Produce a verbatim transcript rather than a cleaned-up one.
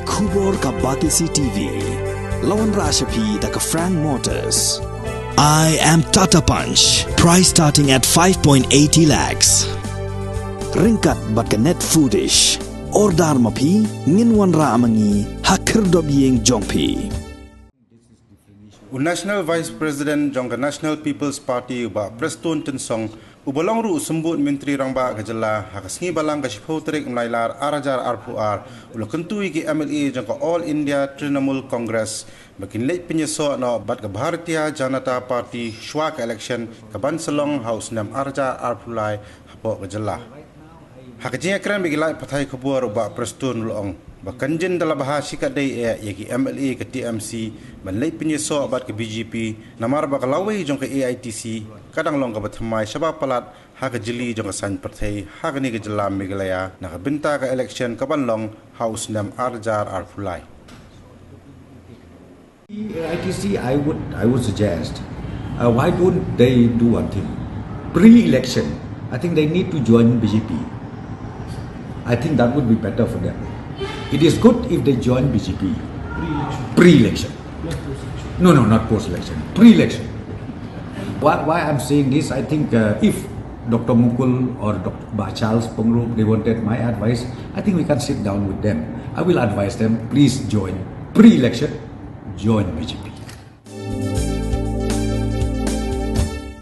Khubor ka Batesi T V. La wanrah sha phi da ka Frank Motors. I am Tata Punch. Price starting at five point eighty lakhs. Ryngkat bad ka Net Foodish. Order ma phi, ngin wanrah ma ngi ha khyrdop ïing jong phi. U National Vice President jong ka National People's Party, u Bah Prestone Tynsong, uba long ruh u Symbud Myntri Rangbah ka Jylla, ha ka sngi Balang ka shiphew tarik u Nailar ar hajar arphew ar, u la kyntu ïa ki M L A jong ka All India Trinamool Congress ba kin leit pynïasoh noh bad ka Bharatiya Janata Party shwa ka election kaban sa long ha u snem ar hajar arphew lai hapoh ka jylla. Ha ka jingïakren bad ki lad pathai khubor, u Bah Prestone u la ong ba kan jin da la bha shikatdei eh ïa ki M L A ka T M C ban leit pynïasoh bad ka B J P, namar ba ka lawei jong ka A I T C ka dang long kaba thymmai shaba palat ha ka jylli jong ka saiñ pyrthei ha kane ka jylla Meghalaya na ka bynta ka election kaban long ha u snem ar hajar arphew lai. I T C, I would, I would suggest, uh, why don't they do one thing? Pre-election, I think they need to join B J P. I think that would be better for them. It is good if they join B J P. Pre-election. No, no, not post-election. Pre-election. Why, why I'm saying this, I think uh, if Doctor Mukul or Doctor Bah Charles Pangrup, they wanted my advice, I think we can sit down with them. I will advise them, please join pre-election, join B J P.